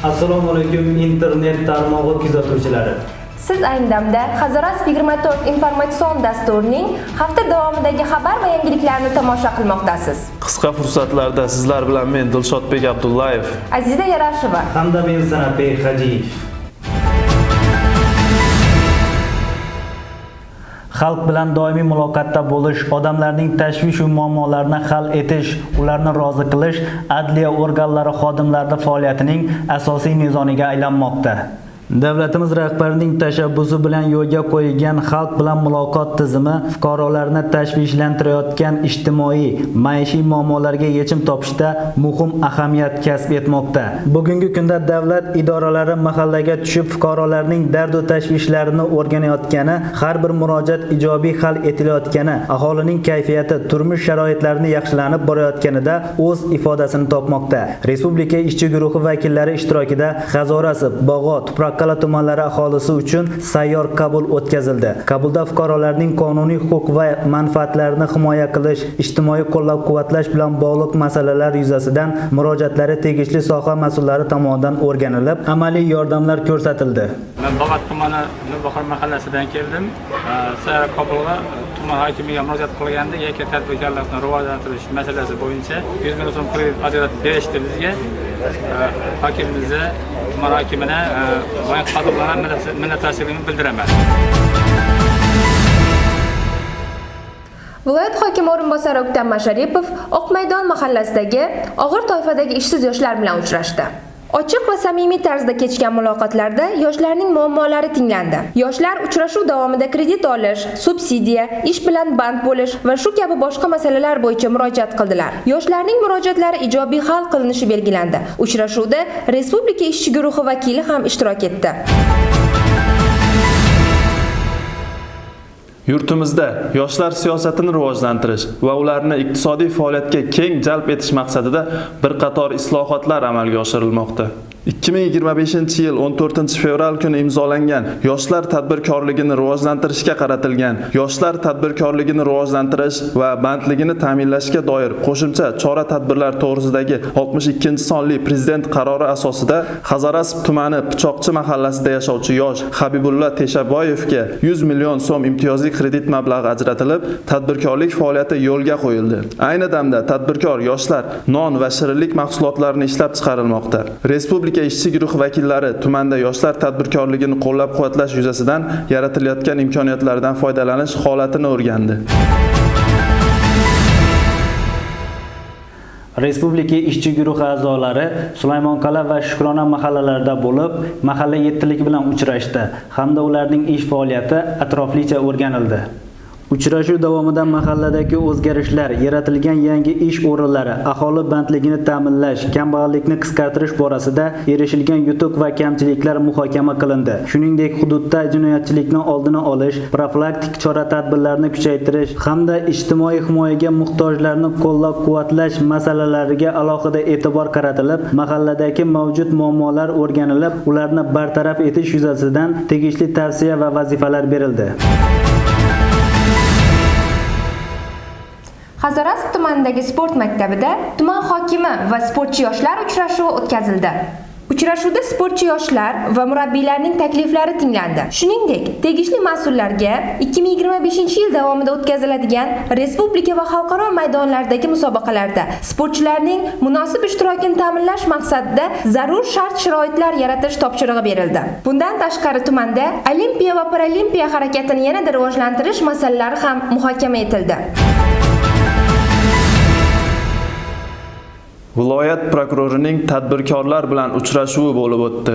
Assalomu alaykum internet tarmog'i kuzatuvchilari. Siz ayni damda Hazorasp 24 informatsion dasturining hafta davomidagi xabar va yangiliklarni tomosha qilmoqdasiz. Qisqa fursatlarda sizlar bilan men Dilshodbek Abdullayev, Aziza Yarasheva hamda men San'atbek Hajiyev. Xalq bilan doimiy muloqotda bo'lish, odamlarning tashvish va muammolarini hal etish, ularni rozi qilish adliya organlari xodimlari faoliyatining asosiy mezoniga aylanmoqda. Davlatimiz rahbarining tashabbusi bilan yo'lga qo'yilgan xalq bilan muloqot tizimi fuqarolarni tashvishlantirayotgan ijtimoiy, maishiy muammolarga yechim topishda muhim ahamiyat kasb etmoqda. Bugungi kunda davlat idoralari mahallaga tushib fuqarolarning dard va tashvishlarini o'rganayotgani, har bir murojaat ijobiy hal etilayotgani, aholining kayfiyati, turmush sharoitlarini yaxshilanib borayotganida o'z ifodasini topmoqda. Respublika ishchi guruhi vakillari ishtirokida Hazorasp, Bog'ot, Tuproqqal'a tumanlari aholisi uchun sayyor qabul o'tkazildi. Qabulda fuqarolarning qonuniy huquq va manfaatlarini himoya qilish, ijtimoiy qo'llab-quvvatlash bilan bog'liq masalalar yuzasidan murojaatlari tegishli soha mas'ullari tomonidan o'rganilib, amaliy yordamlar ko'rsatildi. Men Bog'ot tumani Navbahor mahallasidan keldim. Sayyor qabulga tuman hokimiga murojaat qilganda yakka tadbirkorlikni rivojlantirish masalasi bo'yicha 100 million so'm kredit ajratib berishdi bizga. Hokimimizni, tuman hokimini bank xodimlariga minnatdorchiligimni bildiraman. Viloyat hokimi o'rinbosari O'ktam Masharipov Oqmaydon mahallasidagi og'ir toifadagi ishsiz yoshlar bilan uchrashdi. Ochiq va samimiy tarzda kechgan muloqotlarda yoshlarning muammolari tinglandi. Yoshlar uchrashuv davomida kredit olish, subsidiya, ish bilan band bo'lish va shu kabi boshqa masalalar bo'yicha murojaat qildilar. Yoshlarning murojaatlari ijobiy hal qilinishi belgilandi. Uchrashuvda Respublika ishchi guruhi vakili ham ishtirok etdi. Yurtimizda yoshlar siyosatini rivojlantirish va ularni iqtisodiy faoliyatga keng jalb etish maqsadida bir qator islohotlar amalga oshirilmoqda. 2025-yil 14-fevral kuni imzolangan Yoshlar tadbirkorligini rivojlantirishga qaratilgan Yoshlar tadbirkorligini rivojlantirish va bandligini ta'minlashga doir qo'shimcha chora-tadbirlar to'g'risidagi 62-sonli prezident qarori asosida Hazorasp tumani Pichoqchi mahallasida yashovchi yosh Habibulla Teshaboyevga 100 million so'm imtiyozli kredit mablag'i ajratilib, tadbirkorlik faoliyati yo'lga qo'yildi. Ayni damda tadbirkor yoshlar non va shirinlik mahsulotlarini ishlab chiqarilmoqda. Respublika ishchi guruhi vakillari tumanda yoshlar tadbirkorligini qo'llab-quvvatlash yuzasidan yaratilayotgan imkoniyatlardan foydalanish holatini o'rgandi. Respublika ishchi guruhi a'zolari Sulaymonqal'a va Shukrona mahallalarida bo'lib, mahalla yettiligi bilan uchrashdi hamda ularning ish faoliyati atroflicha o'rganildi. Uchrashuv davomida mahalladagi o'zgarishlar, yaratilgan yangi ish o'rinlari, aholi bandligini ta'minlash, kambag'allikni qisqartirish borasida erishilgan yutuq va kamchiliklar muhokama qilindi. Shuningdek, hududda jinoyatchilikni oldini olish, profilaktik chora-tadbirlarni kuchaytirish hamda ijtimoiy himoyaga muhtojlarni qo'llab-quvvatlash masalalariga alohida e'tibor qaratilib, mahalladagi mavjud muammolar o'rganilib, ularni bartaraf etish yuzasidan tegishli tavsiya va vazifalar berildi. Hazorasp tumanidagi sport maktabida tuman hokimi va sportchi yoshlar uchrashuvi o'tkazildi. Uchrashuvda sportchi yoshlar va murabbiylarning takliflari tinglandi. Shuningdek, tegishli mas'ullarga 2025-yil davomida o'tkaziladigan respublika va xalqaro maydonlardagi musobaqalarda sportchilarning munosib ishtirokini ta'minlash maqsadida zarur shart-sharoitlar yaratish topshirig'i berildi. Bundan tashqari tumanda olimpiya va paralimpiya harakatini yanada rivojlantirish masalalari ham muhokama etildi. Viloyat prokurorining tadbirkorlar bilan uchrashuvi bo'lib o'tdi.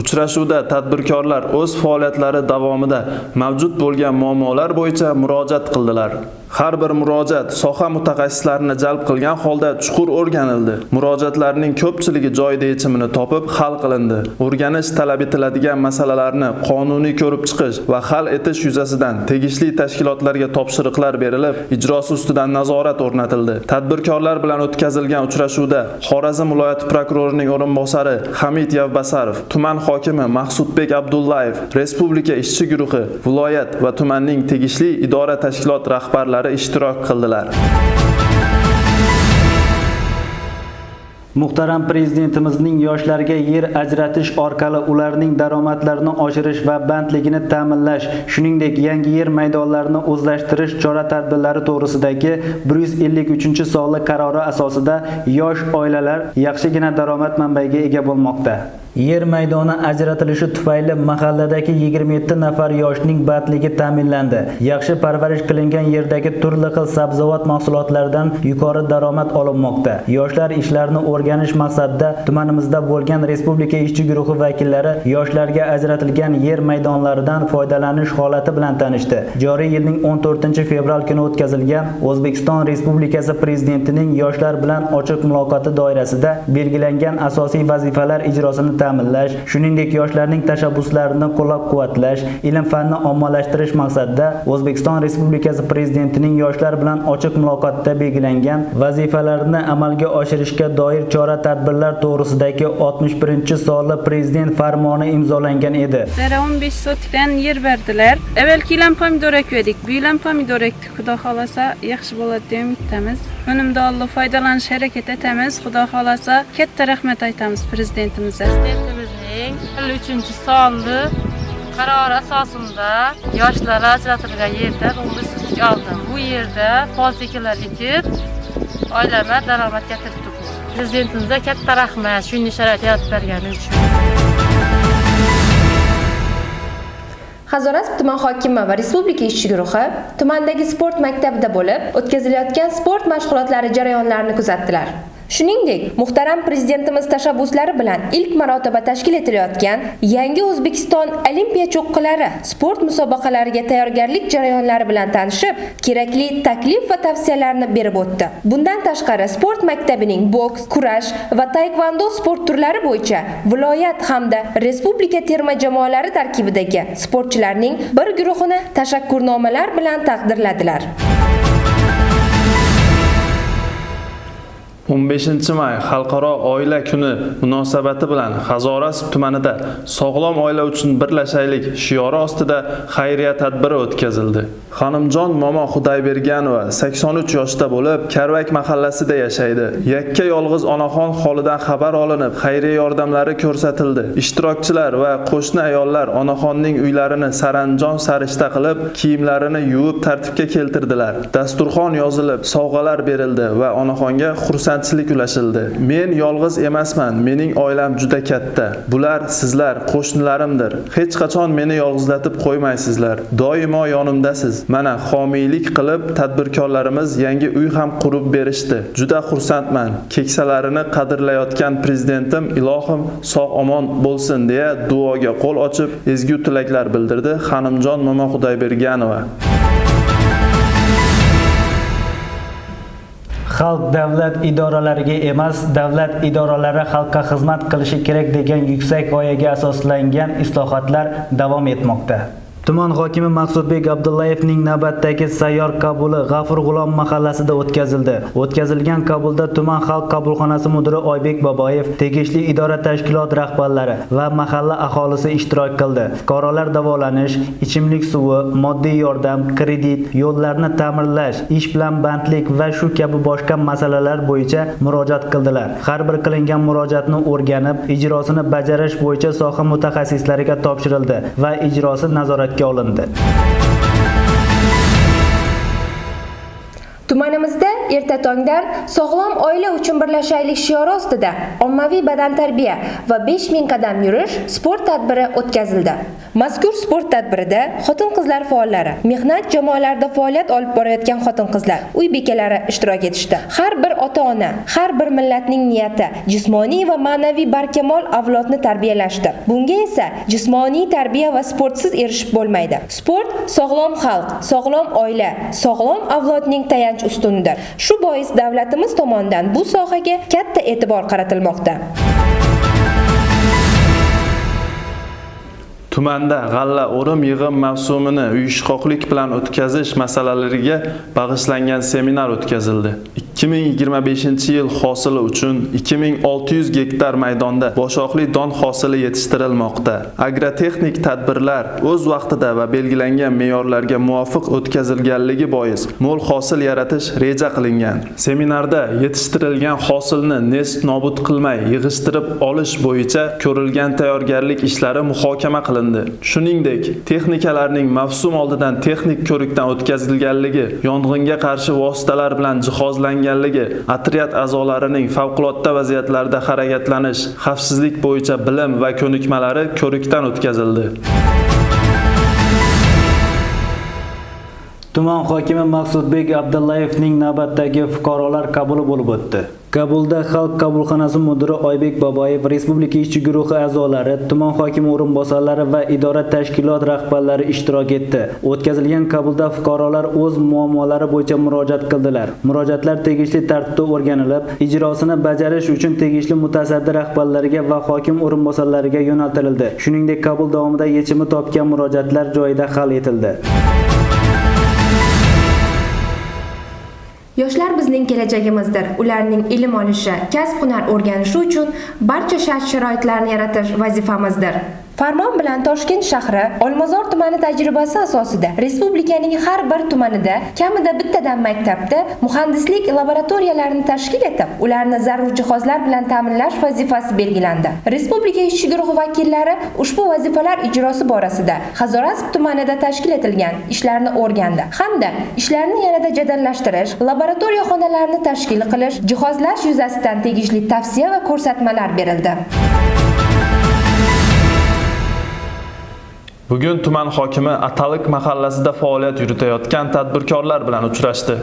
Uchrashuvda tadbirkorlar o'z faoliyatlari davomida mavjud bo'lgan muammolar bo'yicha murojaat qildilar. Har bir murojaat soha mutaxassislarini jalb qilgan holda chuqur o'rganildi. Murojaatlarning ko'pchiligi joyida yechimini topib hal qilindi. O'rganish talab etiladigan masalalarni qonuniy ko'rib chiqish va hal etish yuzasidan tegishli tashkilotlarga topshiriqlar berilib, ijrosi ustidan nazorat o'rnatildi. Tadbirkorlar bilan o'tkazilgan uchrashuvda Xorazm viloyati prokurorining o'rinbosari Hamid Yavbasarov, tuman hokimi Maqsudbek Abdullayev, Respublika ishchi guruhi, viloyat va tumanning tegishli idora tashkilot rahbarlari ishtirok qildilar. Muhtaram Prezidentimizning yoshlarga yer ajratish orqali ularning daromadlarini oshirish va bandligini ta'minlash, shuningdek yangi yer maydonlarini o'zlashtirish chora-tadbirlari to'g'risidagi 153-sonli qarori asosida yosh oilalar yaxshigina daromad manbaiga ega bo'lmoqda. Yer maydoni ajratilishi tufayli mahalladagi 27 nafar yoshning bandligi ta'minlandi. Yaxshi parvarish qilingan yerdagi turli xil sabzavot mahsulotlaridan yuqori daromad olinmoqda. Yoshlar ishlarini o'rganish maqsadida tumanimizda bo'lgan Respublika ishchi guruhi vakillari yoshlarga ajratilgan yer maydonlaridan foydalanish holati bilan tanishdi. Joriy yilning 14-fevral kuni o'tkazilgan O'zbekiston Respublikasi Prezidentining yoshlar bilan ochiq muloqoti doirasida belgilangan asosiy vazifalar ijrosini ta'minlash, shuningdek yoshlarning tashabbuslarini qo'llab-quvvatlash, ilm-fanni ommalashtirish maqsadida O'zbekiston Respublikasi Prezidentining yoshlar bilan ochiq muloqotda belgilangan vazifalarni amalga oshirishga doir chora-tadbirlar to'g'risidagi 61-sonli Prezident farmoni imzolangan edi. Bizlere 15 sotikten yer verdiler. Evvelki yıl pomidor ekiyorduk. Bu yıl pomidor ektik. Xudo xolasa yaxshi bo'ladi degan umiddamiz. Unumdorli foydalanish harakat etamiz. Xudo xolasa katta rahmat aytamiz prezidentimizga. Prezidentimizning 53-sonli qarori asosida yoshlarga ajratilgan yerdan 15 sotik oldim. Bu yerda poliz ekinlar ekib, oilama daromad keltirib turibmiz. Prezidentimizga katta rahmat shunday sharoit yaratib bergani uchun. Hazorasp tuman hokimi va Respublika ishchi guruhi tumandagi sport maktabida bo'lib, o'tkazilayotgan sport mashg'ulotlari jarayonlarini kuzatdilar. Shuningdek, muhtaram prezidentimiz tashabbuslari bilan ilk marotaba tashkil etilayotgan Yangi O'zbekiston Olimpiya cho'qqilari sport musobaqalariga tayyorgarlik jarayonlari bilan tanishib, kerakli taklif va tavsiyalarni berib o'tdi. Bundan tashqari, sport maktabining boks, kurash va taekvondo sport turlari bo'yicha viloyat hamda respublika terma jamoalari tarkibidagi sportchilarning bir guruhini tashakkurnomalar bilan taqdirladilar. 15 may Xalqaro oila kuni munosabati bilan Hazorasp tumanida "Sog'lom oila uchun birlashaylik" shiori ostida xayriya tadbiri o'tkazildi. Xonimjon Momo Xudoyberganova 83 yoshda bo'lib, Karvak mahallasida yashaydi. Yakka yolg'iz onaxon holidan xabar olinib, xayriya yordamlari ko'rsatildi. Ishtirokchilar va qo'shni ayollar onaxonning uylarini saranjom sarishta qilib, kiyimlarini yuvib tartibga keltirdilar. Dasturxon yozilib, sovg'alar berildi va onaxonga xursandchilik ulashildi. Men yolg'iz emasman, mening oilam juda katta. Bular sizlar, qo'shnilarimdir. Hech qachon meni yolg'izlatib qo'ymaysizlar. Doimo yonimdasiz. Mana homiylik qilib, tadbirkorlarimiz yangi uy ham qurib berishdi. Juda xursandman. Keksalarini qadrlayotgan prezidentim ilohim sog' omon bo'lsin deya duoga qo'l ochib, ezgu tilaklar bildirdi Xonimjon Momo Xudoyberganova. Xalq davlat idoralariga emas, davlat idoralari xalqqa xizmat qilishi kerak degan yuksak g'oyaga asoslangan islohotlar davom etmoqda. Tuman hokimi Maqsudbek Abdullayevning navbatdagi sayyor qabuli G'afur G'ulom mahallasida o'tkazildi. O'tkazilgan qabulda tuman xalq qabulxonasi mudiri Oybek Boboyev, tegishli idora tashkilot rahbarlari va mahalla aholisi ishtirok qildi. Fuqarolar davolanish, ichimlik suvi, moddiy yordam, kredit, yo'llarni ta'mirlash, ish bilan bandlik va shu kabi boshqa masalalar bo'yicha murojaat qildilar. Har bir qilingan murojaatni o'rganib, ijrosini bajarish bo'yicha soha mutaxassislariga topshirildi va ijrosi nazoratga olindi. Tumanimizda erta tongdan "Sog'lom oila uchun birlashaylik" shiori ostida ommaviy badantarbiya va 5000 qadam yurish sport tadbiri o'tkazildi. Mazkur sport tadbirida xotin-qizlar faollari, mehnat jamoalarida faoliyat olib borayotgan xotin-qizlar, uy bekalari ishtirok etishdi. Har bir ota-ona, har bir millatning niyati jismoniy va ma'naviy barkamol avlodni tarbiyalashdir. Bunga esa jismoniy tarbiya va sportsiz erishib bo'lmaydi. Sport sog'lom xalq, sog'lom oila, sog'lom avlodning tayanch ustunidir. Shu bois davlatimiz tomonidan bu sohaga katta e'tibor qaratilmoqda. Tumanda g'alla o'rim-yig'im mavsumini uyushqoqlik bilan o'tkazish masalalariga bag'ishlangan seminar o'tkazildi. 2025-yil hosili uchun 2600 gektar maydonda boshoqli don hosili yetishtirilmoqda. Agrotexnik tadbirlar o'z vaqtida va belgilangan me'yorlarga muvofiq o'tkazilganligi bois mo'l hosil yaratish reja qilingan. Seminarda yetishtirilgan hosilni nest nobud qilmay yig'ishtirib olish bo'yicha ko'rilgan tayyorgarlik ishlari muhokama qilindi. Shuningdek, texnikalarning mavsum oldidan texnik ko'rikdan o'tkazilganligi, yong'inga qarshi vositalar bilan jihozlanganligi, otryad a'zolarining favqulodda vaziyatlarda harakatlanish, xavfsizlik bo'yicha bilim va ko'nikmalari ko'rikdan o'tkazildi. Tuman hokimi Maqsudbek Abdullayevning navbatdagi fuqarolar qabuli bo'lib o'tdi. Qabulda Xalq qabulxonasi mudiri Oybek Boboyev, Respublika ishchi guruhi a'zolari, tuman hokimi o'rinbosarlari va idora tashkilot rahbarlari ishtirok etdi. O'tkazilgan qabulda fuqarolar o'z muammolari bo'yicha murojaat qildilar. Murojaatlar tegishli tartibda o'rganilib, ijrosini bajarish uchun tegishli mutasaddi rahbarlarga va hokim o'rinbosarlariga yo'naltirildi. Shuningdek, qabul davomida yechimi topgan murojaatlar joyida hal etildi. Yoshlar bizning kelajagimizdir. Ularning ilm olishi, kasb-hunar o'rganishi uchun barcha shart-sharoitlarni yaratish vazifamizdir. Farmon bilan Toshkent shahri Olmazor tumani tajribasi asosida respublikaning har bir tumanida kamida bittadan maktabda muhandislik laboratoriyalarini tashkil etib, ularni zarur jihozlar bilan ta'minlash vazifasi belgilandi. Respublika ishchi guruhi vakillari ushbu vazifalar ijrosi borasida Hazorasp tumanida tashkil etilgan ishlarni o'rgandi hamda ishlarni yanada jadallashtirish, laboratoriya xonalarini tashkil qilish, jihozlash yuzasidan tegishli tavsiya va ko'rsatmalar berildi. Bugun tuman hokimi Ataliq mahallasida faoliyat yuritayotgan tadbirkorlar bilan uchrashdi.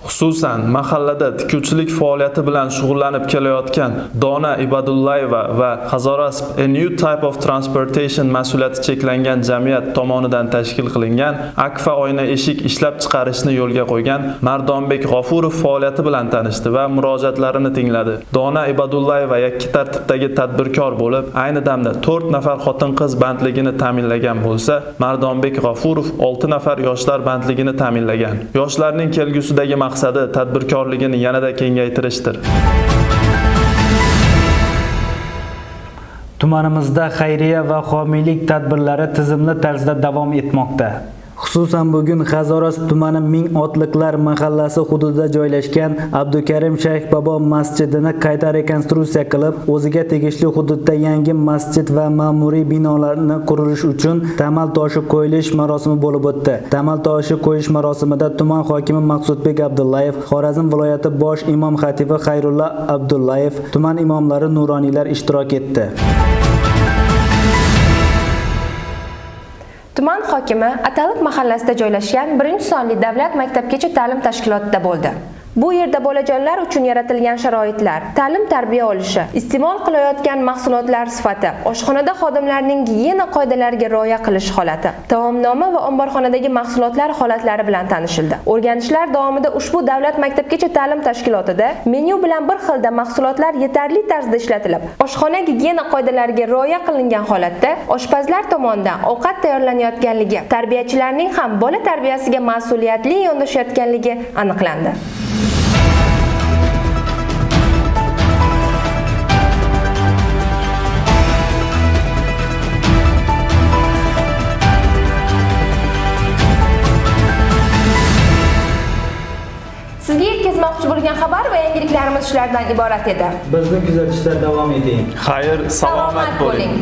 Xususan, mahallada tikuvchilik faoliyati bilan shug'ullanib kelayotgan Dona Ibadullayeva va Hazorasp A New Type of Transportation mas'uliyati cheklangan jamiyat tomonidan tashkil qilingan Akfa oyna eshik ishlab chiqarishni yo'lga qo'ygan Mardonbek G'ofurov faoliyati bilan tanishdi va murojaatlarini tingladi. Dona Ibadullayeva yakka tartibdagi tadbirkor bo'lib, ayni damda 4 nafar xotin-qiz bandligini ta'minlagan bo'lsa, Mardonbek G'ofurov 6 nafar yoshlar bandligini ta'minlagan. Yoshlarning kelgusidagi maqsadi tadbirkorligini yanada kengaytirishdir. Tumanimizda xayriya va homiylik tadbirlari tizimli tarzda davom etmoqda. Xususan, bugun Hazorasp tumani Ming Otliqlar mahallasi hududida joylashgan Abdukarim Shayx Bobo masjidini qayta rekonstruksiya qilib, o'ziga tegishli hududda yangi masjid va ma'muriy binolarni qurish uchun tamal toshi qo'yilish marosimi bo'lib o'tdi. Tamal toshi qo'yish marosimida tuman hokimi Maqsudbek Abdullayev, Xorazm viloyati bosh imom xatibi Xayrulla Abdullayev, tuman imomlari, nuroniylar ishtirok etdi. Tuman hokimi Ataliq mahallasida joylashgan 1-sonli davlat maktabgacha ta'lim tashkilotida bo'ldi. Bu yerda bolajonlar uchun yaratilgan sharoitlar, ta'lim-tarbiya olishi, iste'mol qilayotgan mahsulotlar sifati, oshxonada xodimlarning gigiyena qoidalariga rioya qilish holati, taomnoma va omborxonadagi mahsulotlar holatlari bilan tanishildi. O'rganishlar davomida ushbu davlat maktabgacha ta'lim tashkilotida menyu bilan bir xilda mahsulotlar yetarli tarzda ishlatilib, oshxona gigiyena qoidalariga rioya qilingan holatda oshpazlar tomonidan ovqat tayyorlanayotganligi, tarbiyachilarning ham bola tarbiyasiga mas'uliyatli yondashayotganligi aniqlandi. Sizga yetkazmoqchi bo'lgan xabar va yangiliklarimiz shulardan iborat edi. Bizni kuzatishda davom eting. Xayr, salomat bo'ling.